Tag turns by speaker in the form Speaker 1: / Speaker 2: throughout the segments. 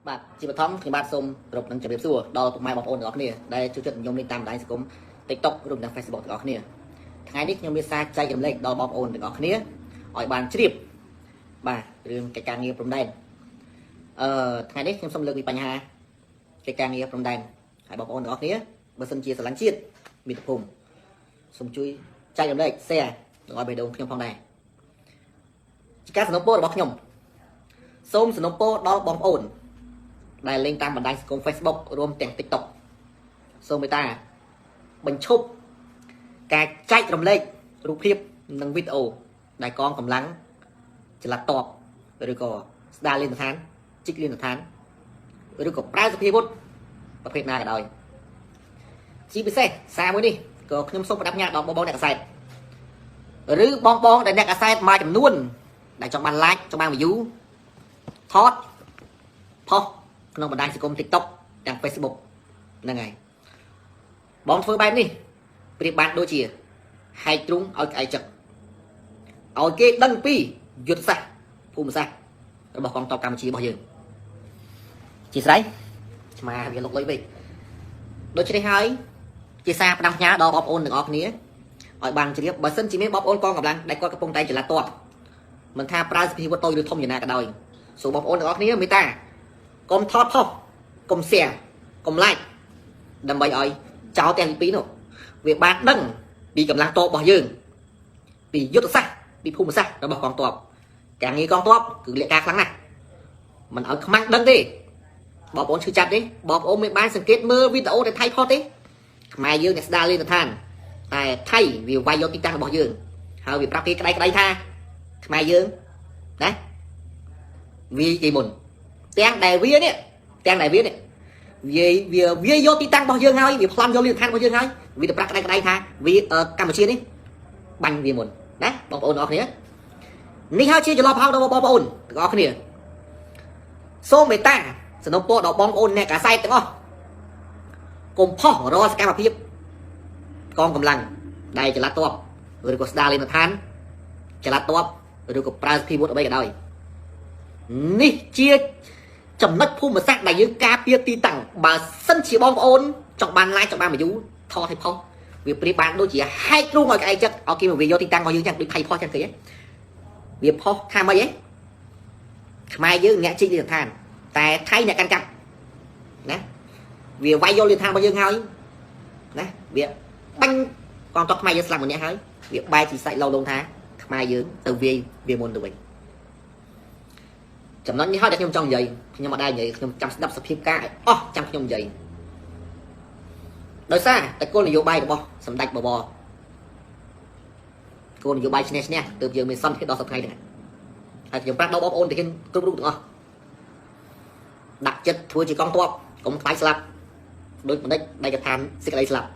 Speaker 1: បាទជាបឋមខ្ញុំបាទសូមគោរពនិងជម្រាបសួរដល់ពុកម៉ែបងប្អូនទាំងអស់គ្នាដែលចូលចិត្តនិយមលេងតាមបណ្ដាញសង្គម TikTok រួមទាំង Facebook ទាំងអស់គ្នាថ្ងៃនេះខ្ញុំមានសារចែករំលែកដល់បងប្អូនទាំងអស់គ្នាឲ្យបានជ្រាបបាទរឿងកិច្ចការងារព្រំដែនថ្ងៃនេះខ្ញុំសូមលើកពីបញ្ហាកិច្ចការងារព្រំដែនហើយបងប្អូនទាំងអស់គ្នាបើសិនជាស្រឡាញ់ជាតិមាតុភូមិសូមជួយចែករំលែក share ដល់ឲ្យបេះដូងខ្ញុំផងដែរជាការសំណូមពររបស់ខ្ញុំសូមសំណូមពរដល់បងប្អូន ដែលលេងតាមបណ្ដាញសង្គម Facebook រួមទាំង TikTok សូមមេត្តាបញ្ឈប់ការចែករំលែករូបភាពនិងវីដេអូដែលកងកម្លាំងចល័តតបឬក៏ស្ដារលិនឋានជីកលិនឋានឬក៏ប្រើសភាវុធប្រភេទណាក៏ដោយជាពិសេសសារមួយនេះក៏ខ្ញុំសូមផ្ដាំផ្ញើដល់បងបងអ្នកកសែតឬបងបងដែលអ្នកកសែតមួយចំនួនដែលចង់បាន like ចង់បាន view ថតផុសក្នុងបណ្ដាញសង្គម TikTok ទាំង Facebook ហ្នឹងហើយបងធ្វើបែបនេះប្រៀបបានដូចជាហែកទ្រុងឲ្យក្អែកចឹកឲ្យគេដឹងពីយុទ្ធសាស្ត្រភូមិសាស្ត្ររបស់កងទ័ពកម្ពុជារបស់យើងជាស្រ័យឆ្មាវាលុកលុយពេកដូច្នេះហើយជាសារផ្ដាំផ្ញើដល់បងប្អូនទាំងអស់គ្នាឲ្យបានជ្រាបបើសិនជាមានបងប្អូនកងកម្លាំងដែលគាត់កំពុងតែចល័តទ័ពមិនថាប្រើសភាវុធតូចឬធំយ៉ាងណាក៏ដោយសូមបងប្អូនទាំងអស់គ្នាមេត្តាកុំថតផុសកុំ share កុំ like ដើម្បីឲ្យចោលទាំងពីរនោះវាបានដឹងពីកម្លាំងទ័ពរបស់យើងពីយុទ្ធសាស្ត្រពីភូមិសាស្ត្ររបស់កងទ័ពការងារកងទ័ពគឺលាកការខ្លាំងណាស់មិនឲ្យខ្មាំងដឹងទេបងប្អូនឈឺចាប់ទេបងប្អូនមិនបានសង្កេតមើលវីដេអូដែលថៃផុសទេខ្មែរយើងអ្នកស្ដារលេងឋានតែថៃវាវាយយកទីតាំងរបស់យើងហើយវាប្រាប់គេក្តៅក្តៅថាខ្មែរយើងណាវាយគេមុនទាំងដែលវានេះទាំងដែលវានេះវាវាវាយកទីតាំងរបស់យើងហើយវាប្លន់យកលីឋានរបស់យើងហើយវាទៅប្រាប់ក្តៅក្តៅថាវាកម្ពុជានេះបាញ់វាមុនណាបងប្អូនទាំងអស់គ្នានេះហើយជាចន្លោះប្រហោងរបស់បងប្អូនទាំងអស់គ្នាសូមមេត្តាសំណូមពរដល់បងប្អូនអ្នកកាសែតទាំងអស់កុំផុសរាល់សកម្មភាពកងកម្លាំងដែលចល័តទ័ពឬក៏ស្ដារលេនឋានចល័តទ័ពឬក៏ប្រើសភាវុធអ្វីក៏ដោយនេះជាចំណុចភូមិសាស្ត្រដែលយើងការពារទីតាំងបើសិនជាបងប្អូនចង់បាន like ចង់បាន view ថតឲ្យផុសវាប្រៀបបានដូចជាហែកទ្រូងឲ្យក្អែកចិត្តឲ្យគេមកវាយកទីតាំងរបស់យើងចឹងដូចថៃផុសចឹងគេវាផុសថាម៉េចហ៎ខ្មែរយើងអ្នកជីកលិឋានតែថៃអ្នកកាន់កាប់ណាវាវាយយកលិឋានរបស់យើងហើយណាវាបាញ់កងទ័ពខ្មែរយើងស្លាប់ម្នាក់ហើយវាបែរជាសាច់ឡោលងថាខ្មែរយើងទៅវាយវាមុនទៅវិញចំណុចនេះហើយដែលខ្ញុំចង់និយាយខ្ញុំអត់ដែរនិយាយខ្ញុំចាំស្ដាប់សភាពការឲ្យអស់ចាំខ្ញុំនិយាយដោយសារតែគោលនយោបាយរបស់សម្ដេចបវរគោលនយោបាយឈ្នះឈ្នះទើបយើងមានសន្តិភាពដល់សប្តាហ៍ថ្ងៃនេះហើយខ្ញុំប្រាប់ដល់បងប្អូនទាហានគ្រប់រូបទាំងអស់ដាក់ចិត្តធ្វើជាកងទ័ពកុំខ្លាចស្លាប់ដូចបណ្ឌិតដែលកថាសេចក្តីស្លាប់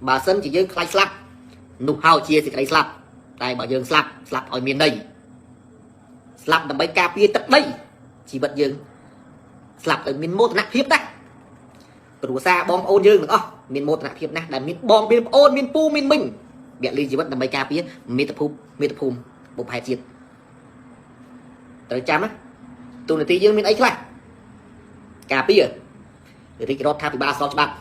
Speaker 1: បើសិនជាយើងខ្លាចស្លាប់នោះហើយជាសេចក្តីស្លាប់តែបើយើងស្លាប់ស្លាប់ឲ្យមានន័យស្លាប់ដើម្បីការពារទឹកដីជីវិតយើងស្លាប់ឲ្យមានមោទនភាពណាស់គ្រួសារបងប្អូនយើងទាំងអស់មានមោទនភាពណាស់ដែលមានបងមានប្អូនមានពូមានមីងវគ្គលីជីវិតដើម្បីការពារមាតុភូមិមាតុភូមិបុព្វហេតុជាតិត្រូវចាំណាទូនាទីយើងមានអីខ្លះការពាររាជរដ្ឋាភិបាលស្របច្បាប់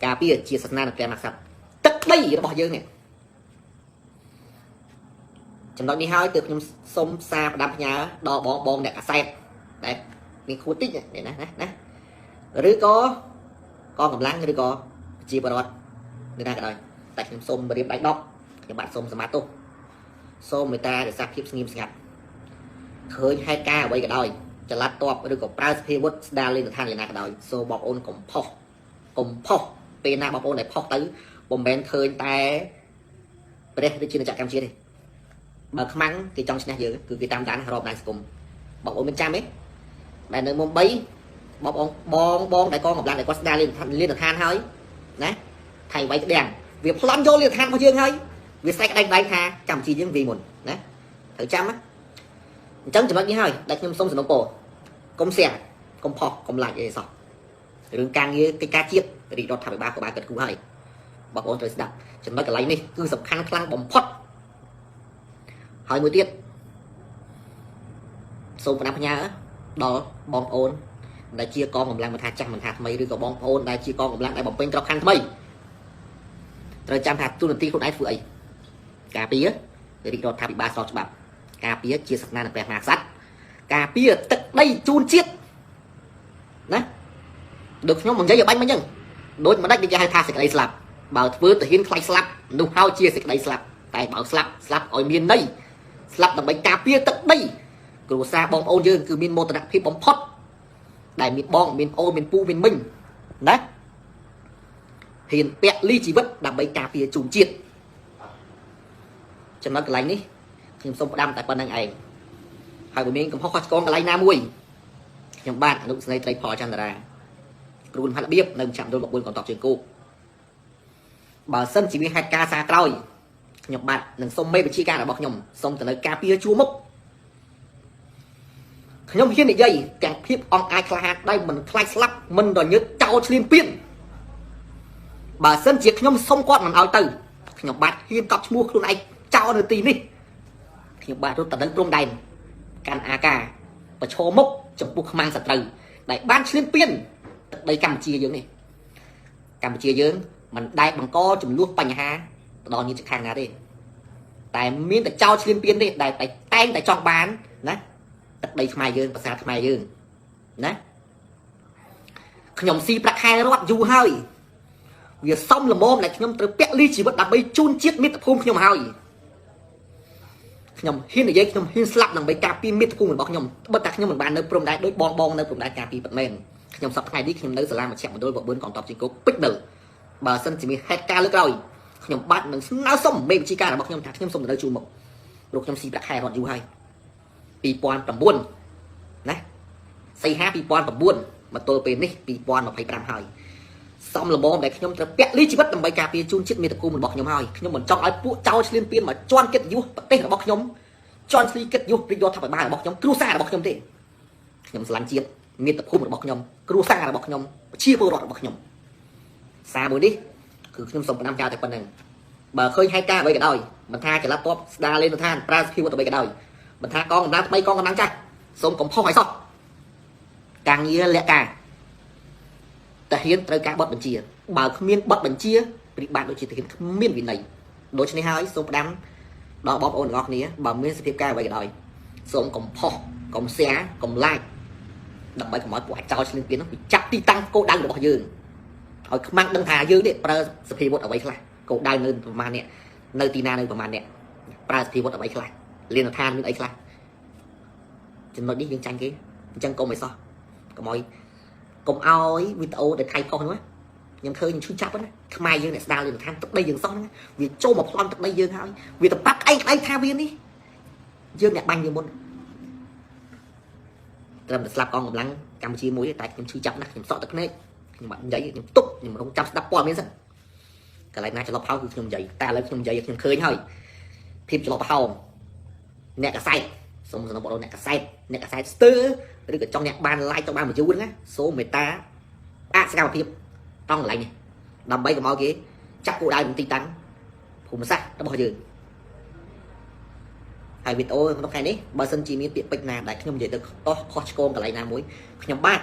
Speaker 1: ការពារជាសាសនានិងព្រះមហាក្សត្រទឹកដីរបស់យើងនេះចំណុចនេះហើយទើបខ្ញុំសុំសារផ្ដាំផ្ញើដល់បងបងអ្នកកាសែតដែលមានខួតតិចនេះណាណាណាឬក៏កងកម្លាំងឬក៏ប្រជាពលរដ្ឋនៅណាក៏ដោយតែខ្ញុំសូមរៀបដៃ10ខ្ញុំបាទសូមសមាទោសសូមមេត្តារក្សាភាពស្ងៀមស្ងាត់ឃើញហេតុការណ៍អ្វីក៏ដោយចល័តតបឬក៏ប្រើសភាវុធស្ដារលេងស្ថានយ៉ាងណាក៏ដោយសូមបងប្អូនកុំផុសកុំផុសពេលណាបងប្អូនដែលផុសទៅពុំមែនឃើញតែព្រះរាជាណាចក្រកម្ពុជាទេបើខ្មាំងគេចង់ឈ្នះយើងគឺគេតាមដានរាប់ដានសង្គមបងប្អូនមានចាំទេដែលនៅមុំ3បងប្អូនបងបងដែលកងកម្លាំងដែលគាត់ស្ដារលេងលៀនស្ថានហើយណាថៃវាយក្តាំងវាប្លន់យកលៀនស្ថានរបស់យើងហើយវាស្រែកក្តែងដៃថាកម្ពុជាយើងវាយមុនណាត្រូវចាំណាអញ្ចឹងចំណុចនេះហើយដែលខ្ញុំសូមសំណូមពរកុំ share កុំផុសកុំ like អីសោះរឿងការងារកិច្ចការជាតិរាជរដ្ឋាភិបាលក៏បានគិតគូរហើយបងប្អូនត្រូវស្ដាប់ចំណុចកន្លែងនេះគឺសំខាន់ខ្លាំងបំផុតហើយមួយទៀតសូមផ្ដាំផ្ញើដល់បងប្អូន ដែលជាកងកម្លាំងមិនថាចាស់មិនថាថ្មីឬក៏បងប្អូនដែលជាកងកម្លាំងដែលបំពេញក្របខ័ណ្ឌថ្មីត្រូវចាំថាទូនាទីខ្លួនឯងធ្វើអីការពាររាជរដ្ឋាភិបាលស្របច្បាប់ការពារជាសាសនានិងព្រះមហាក្សត្រការពារទឹកដីជូនជាតិណាដូចខ្ញុំមិននិយាយឲ្យបាញ់មកអញ្ចឹងដូចម្ដេចគេហៅថាសេចក្តីស្លាប់បើធ្វើទាហានខ្លាចស្លាប់នោះហើយជាសេចក្តីស្លាប់តែបើស្លាប់ស្លាប់ឲ្យមានន័យស្លាប់ដើម្បីការពារទឹកដីគ្រួសារបងប្អូនយើងគឺមានមោទនភាពបំផុតដែលមានបងមានអូនមានពូមានមីងណាហ៊ានពាក់លីជីវិតដើម្បីការពារជូនជាតិចំណុចកន្លែងនេះខ្ញុំសូមផ្ដាំតែប៉ុណ្្នឹងឯងហើយបើមានកំហុសខុសឆ្គងកន្លែងណាមួយខ្ញុំបាទអនុស្នេហ៍ត្រីផលចន្ទរាគ្រូលំហាត់របៀបនៅមជ្ឈមណ្ឌល14កងទ័ពជើងគោកបើសិនជាមានហេតុការណ៍សារក្រោយខ្ញុំបាទនឹងសុំមេវិជាការរបស់ខ្ញុំសូមទៅនៅការពារជួរមុខខ្ញុំហ៊ាននិយាយទាំងភាពអង្អាចក្លាហានដែលមិនខ្លាចស្លាប់មិនរញើតចោលឈ្លានពានបើសិនជាខ្ញុំសុំគាត់មិនឲ្យទៅខ្ញុំបាទហ៊ានកប់ឈ្មោះខ្លួនឯងចោលនៅទីនេះខ្ញុំបាទរត់ទៅនៅព្រំដែនកាន់អាការប្រឈមមុខចំពោះខ្មាំងសត្រូវដែលបានឈ្លានពានទឹកដីកម្ពុជាយើងនេះកម្ពុជាយើងមិនដែលបង្កចំនួនបញ្ហាទៅដល់ញាតិខាងណាទេតែមានតែចោលឈ្លានពានទេដែលតែតែងតែចង់បានណាទឹកដីខ្មែរយើងភាសាខ្មែរយើងណាខ្ញុំស៊ីប្រាក់ខែរដ្ឋយូរហើយវាសំល្មមដែលខ្ញុំត្រូវពាក់លីជីវិតដើម្បីជូនជាតិមាតុភូមិខ្ញុំហើយខ្ញុំហ៊ាននិយាយខ្ញុំហ៊ានស្លាប់ដើម្បីការពារមាតុភូមិរបស់ខ្ញុំបើតែខ្ញុំមិនបាននៅព្រំដែនដូចបងបងនៅព្រំដែនការពារពិតមែនខ្ញុំសប្តាហ៍ថ្ងៃនេះខ្ញុំនៅសាលាមជ្ឈមណ្ឌល14កងទ័ពជើងគោកពេជ្រមិលបើសិនជាមានហេតុការណ៍លើកក្រោយខ្ញុំបាទនឹងស្នើសុំមេវិជាការរបស់ខ្ញុំថាខ្ញុំសូមទៅនៅជួរមុខព្រោះខ្ញុំស៊ីប្រាក់ខែរដ្ឋយូរហើយ2009ណាសីហា2009មកទល់ពេលនេះ2025ហើយសំលមមដែលខ្ញុំត្រូវពាក់លីជីវិតដើម្បីការពារជូនជាតិមាតុភូមិរបស់ខ្ញុំហើយខ្ញុំមិនចង់ឲ្យពួកចោលឈ្លានពានមកជន់កិត្តិយសប្រទេសរបស់ខ្ញុំជន់ឈ្លីកិត្តិយសរាជរដ្ឋាភិបាលរបស់ខ្ញុំគ្រួសាររបស់ខ្ញុំទេខ្ញុំស្រឡាញ់ជាតិមាតុភូមិរបស់ខ្ញុំគ្រួសាររបស់ខ្ញុំប្រជាពលរដ្ឋរបស់ខ្ញុំសារមួយនេះគឺខ្ញុំសូមផ្ដាំចោលតែប៉ុណ្្នឹងបើឃើញហេតុការណ៍អ្វីក៏ដោយមិនថាចល័តទ័ពស្ដារលេនឋានប្រើសភាវុធអ្វីក៏ដោយមិនថាកងកម្លាំងថ្មីកងកម្លាំងចាស់សូមកុំផុសឲ្យសោះការងារលក្ខការតាហ៊ានត្រូវការបត់បញ្ជាបើគ្មានបត់បញ្ជាប្រិបានដូចជាតាហ៊ានគ្មានវិន័យដូច្នេះហើយសូមផ្ដាំដល់បងប្អូនទាំងអស់គ្នាបើមានសភាពការអ្វីក៏ដោយសូមកុំផុសកុំ share កុំ like ដើម្បីកុំឲ្យពួកអាចោលឈ្លានពាននោះវាចាប់ទីតាំងគោលដៅរបស់យើងឲ្យខ្មាំងដឹងថាយើងនេះប្រើសភាវុធអ្វីខ្លះគោលដៅនៅប្រមាណនេះនៅទីណានៅប្រមាណនេះប្រើសភាវុធអ្វីខ្លះលៀនឋានមានអីខ្លះចំណុចនេះយើងចាញ់គេអញ្ចឹងកុំឲ្យសោះកុំឲ្យកុំឲ្យវីដេអូដែលថៃផុសនោះខ្ញុំឃើញខ្ញុំឈឺចាប់ណាខ្មែរយើងអ្នកស្ដារលៀនឋានទឹកដីយើងសោះហ្នឹងវាចូលមកប្លន់ទឹកដីយើងហើយវាទៅប៉ាក់ក្អីក្អីថាវានេះយើងអ្នកបាញ់វាមុនត្រឹមតែស្លាប់កងកម្លាំងកម្ពុជាមួយតែខ្ញុំឈឺចាប់ណាស់ខ្ញុំសក់ទឹកភ្នែកខ្ញុំបាត់និយាយខ្ញុំទប់ខ្ញុំរងចាំស្ដាប់ព័ត៌មានសិនកន្លែងណាចន្លោះផោគឺខ្ញុំនិយាយតែឥឡូវខ្ញុំនិយាយខ្ញុំឃើញហើយភាពចន្លោះប្រហោងអ្នកកសែតសូមសំណូមពរអ្នកកសែតអ្នកកសែតស្ទើឬក៏ចង់អ្នកបាន like ចង់បាន view ហ្នឹងណាសូមមេត្តាអសកម្មភាពត្រង់កន្លែងនេះដើម្បីកុំឲ្យគេចាប់គោលដៅទីតាំងភូមិសាស្ត្ររបស់យើងហើយវីដេអូក្នុងខែនេះបើសិនជាមានពាក្យពេចន៍ណាដែលខ្ញុំនិយាយទៅតោះខុសឆ្គងកន្លែងណាមួយខ្ញុំបាទ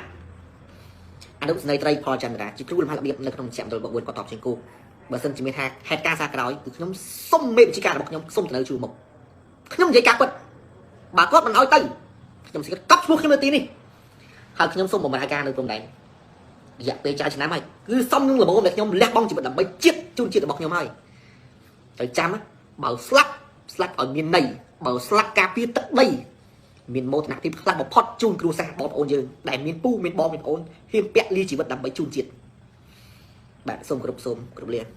Speaker 1: អនុស្នេហ៍ត្រីផលចន្ទរាជាគ្រូលំហាត់របៀបនៅក្នុងមជ្ឈមណ្ឌល4កតបជើងគោកបើសិនជាមានថាហេតុការណ៍សារក្រោយគឺខ្ញុំសុំមេវិជាការរបស់ខ្ញុំសុំទៅនៅជួរមុខខ្ញុំនិយាយការពិតបើគាត់មិនឲ្យទៅខ្ញុំសិកកប់ឈ្មោះខ្ញុំនៅទីនេះហើយខ្ញុំសូមបម្រើការនៅព្រំដែនរយៈពេលច្រើនឆ្នាំហើយគឺសុំនឹងល្មមដែលខ្ញុំលះបង់ជីវិតដើម្បីជាតិជូនជាតិរបស់ខ្ញុំហើយត្រូវចាំបើស្លាប់ស្លាប់ឲ្យមានន័យបើស្លាប់ការពារទឹកដីមានមោទនភាពខ្លាំងបំផុតជូនគ្រួសារបងប្អូនយើងដែលមានពូមានបងមានប្អូនហ៊ានពាក់លីជីវិតដើម្បីជូនជាតិបាទសូមគោរពសូមគោរពលា។